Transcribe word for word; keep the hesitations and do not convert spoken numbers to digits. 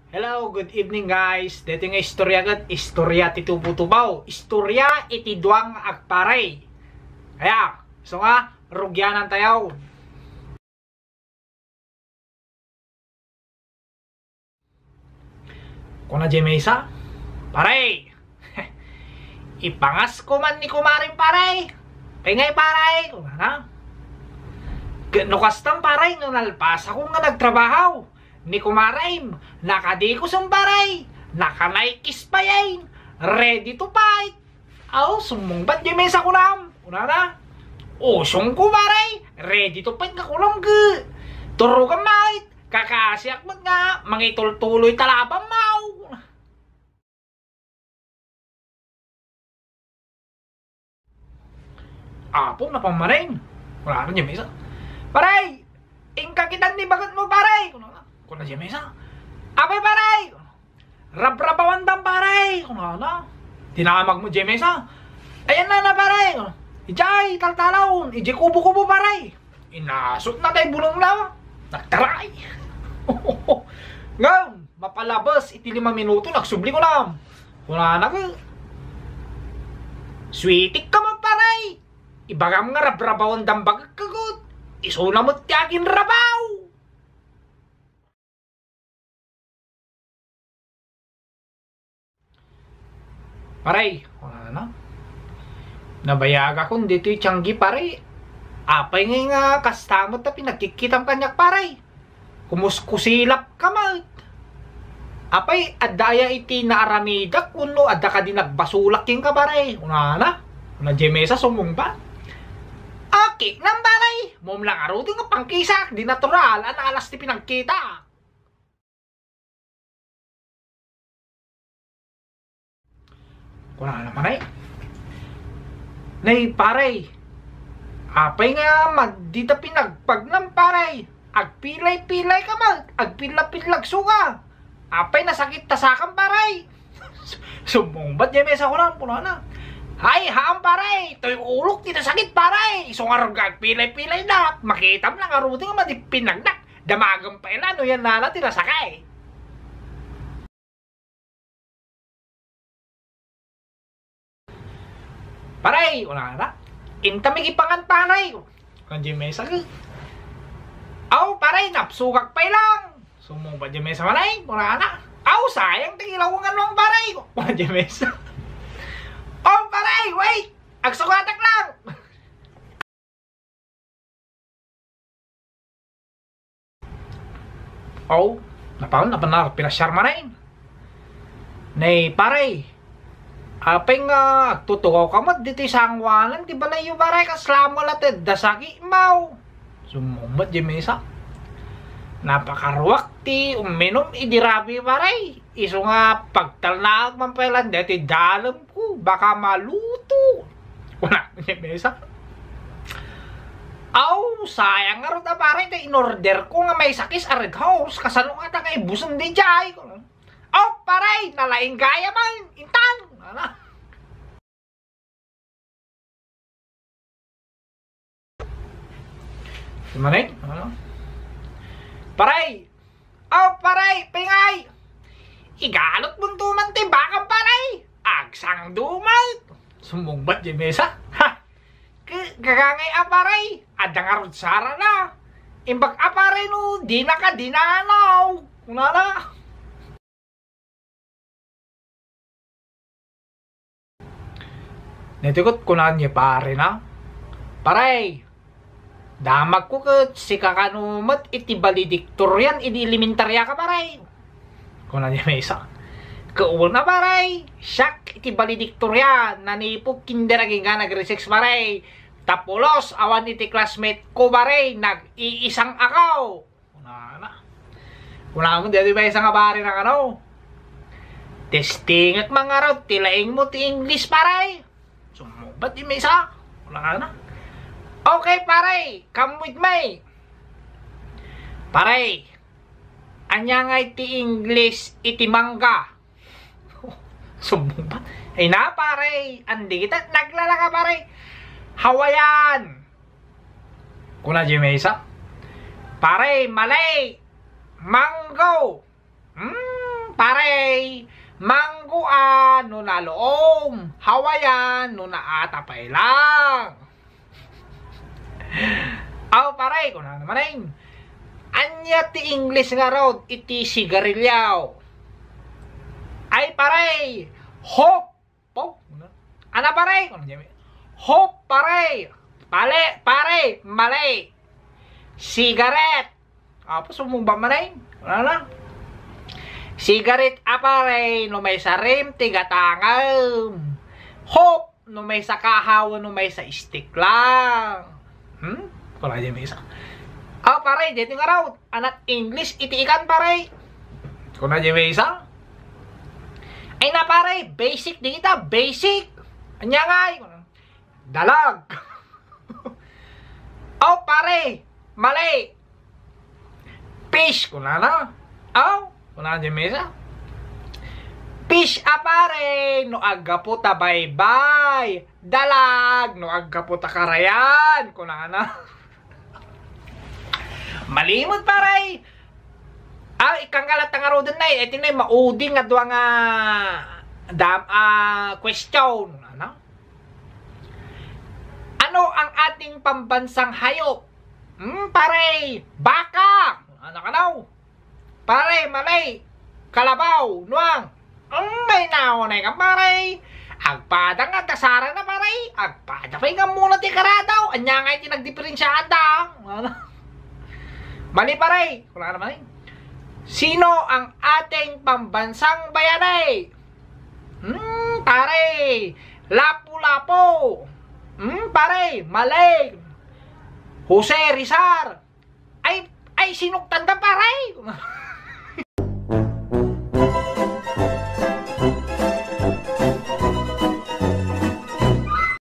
Hello, good evening, guys. Daytoy nga istorya ket istorya ti tubo-tubaw. Istorya iti dua nga agparay. Aya, isu nga, rugianantayo. Kuna diay maysa, "Pare, ipangasko man ni kumarem, pare." "Apay ngay, pare?" kunana. "Ket no kastan, pare, nga nalpasakon nga nagtrabaho, ni kumarem, nakadikosen, pare, naka-Nikes pay, ready to fight." "Aw, sumungbat diay maysa," kunam. Kunana, "Usongko, pare, ready to fight nga kunam ket turogam met. Kakaasiak met nga mangitultuloy ta labanmo." Apo, napamaneng. Kunana diay maysa, "Pare, inka kitan ni bagetmo, pare." Kunana, kuna diay maysa, "Apay, pare?" "Rabrabawandam, pare," kunana. Dinamag met diay maysa, "Ayanna, pare?" "Idiay taltalon, idiay kubo-kubo, pare." Inasutna tay bulongna. Nagtaray. Ngem, mapalabas iti lima minuto, nagsubli kunam. Kunana ket, "Suetek ka man, pare. Ibagam nga rabrabawandam bagek ket isuna met ti aginrabaw." "Pare," kunana, "nabayagakon ditoy tianggi, pare. Apay ngay nga kasta met ta pinagkikkitam kaniak, pare? Kumuskusilap ka met. Apay, adda aya iti naaramidak wenno adda kadi nagbasolak kenka, pare?" kunana. Kuna diay maysa, sumungbat, "Akinam, pare. Mom la ngaruden nga pangkisak, di natural a naalas ti pinagkita." Kunana manen, "Nay, pare, apay nga madida pinagpagnam, pare? Agpilay-pilay ka met, agpilla-pillag suga. Apay, nasakit ta sakam, pare?" Sumungbat diay maysa kunam, kunana, "Ay, haan, pare, toy ulok ti nasakit, pare. Isu ngarud nga agpilay-pilay nak. Makitam la ngaruden nga madi pinagnak. Damagem pay la no yan nala ti nasakit." "Pare," kunana, "inta mi ipangan, pare." Kuna diay maysa, "Aw, pare, napsugak pay lang." Sumungbat diay maysa manen, kunana, "Aw, sayang ti kilawangan lang, pare." Kuna diay maysa, "Aw, pare, wait! Agsugatak lang!" Aw, napan, napan na, pinasiar manen. "Nay, pare, apay nga agtutugaw ka met ditoy sangoanan ti balayyo, pare, kasla mo la ti adda sakitmo?" Sumungbat diay maysa, "Napakaruak ti uminum idi rabii, pare. Isu nga pagtalnaak man pay lang daytoy dalem ko, baka maluto." Kuna diay maysa, "Aw, sayang ngarud a, pare, ta in-order ko nga maysa case a Red Horse, kasano ngata nga ibusen daydiay?" "Aw, pare, nalaing gayam, intan." Kunana. Simanen, ano? "Pare! Aw, pare! Apay ngay! Igalotmonto man ti bakam, pare! Agsangdo met!" Sumungbat diay maysa. "Ha! Ka-, kagangay a, pare! Adda ngarud sarana! Imbag a, pare, no dinaka dinanaw!" Kunana. Daytoy ket kuna ni parena, "Pare, damagko ket sika kano met iti valedictorian idi elementariaka, pare." Kuna ni maysa, "Ket wen a, pare, siak iti valedictorian, nanipod kinder agingga nag-grade six, pare. Ta pulos awan iti classmate ko, pare, nag-iisang ako." Kunana. Kuna met daytoy maysa nga pare na kano, "Testingek man ngarud ti laingmo ti English, pare." Sumungbat diay maysa. Kunana, "Okay, pare, come with me." "Pare, ania ngay ti English iti mangga?" Sumungbat. "Ay na, pare, andi kita naglalaka, pare. Hawaiian." Kuna diay maysa, "Pare, mali! Mango!" Hmm. Manggoan no naloom, Hawaiian no naatapay lang. Aw, pare, kunana manen. Ania ti English ngarud iti sigarilyo? Ay, pare, hope. Po? Ana, pare? Kunana Jemesa. Hope, pare. Pale, pare, mali. Cigarette. Apo, sumungba manen. Kunana. Cigarette a, pare, no maysa rim ti gatangem. Hope, no maysa kahaw, no maysa stick lang. Hmm? Kunana Jemesa. Aw, pare, daytoy ngarud. Ania ti English iti ikan, pare? Kunana Jemesa. Ay na, pare, basic dita, basic. Ania ngay? Dalag. Aw, pare, mali. Fish, kunana. Aw, kunana Jemesa. Fish a, pare, no aggapu ta baybay. Dalag, no aggapu ta karayan, kunana. Mali met, pare. Ah, ikanggalat ta ngaruden na eh. Iti na eh, mauding nga dua nga dam, ah, question. Ano? Ano ang ating pambansang hayop? Hmm, pare, baka. Ano ka daw? Pare, mali. Kalabaw, nuang. Ang may naunay ka, pare. Agpada nga kasara na, pare. Agpada pa nga muna ti karadaw. Anya nga iti nagdiferensyaan ta. Ano? Mali, pare. Wala naman eh. Sino ang ating pambansang bayani? Hmm, pare. Lapu-Lapu. Hmm, pare. Mali. Jose Rizal. Ay, ay, sinuktan da, pare.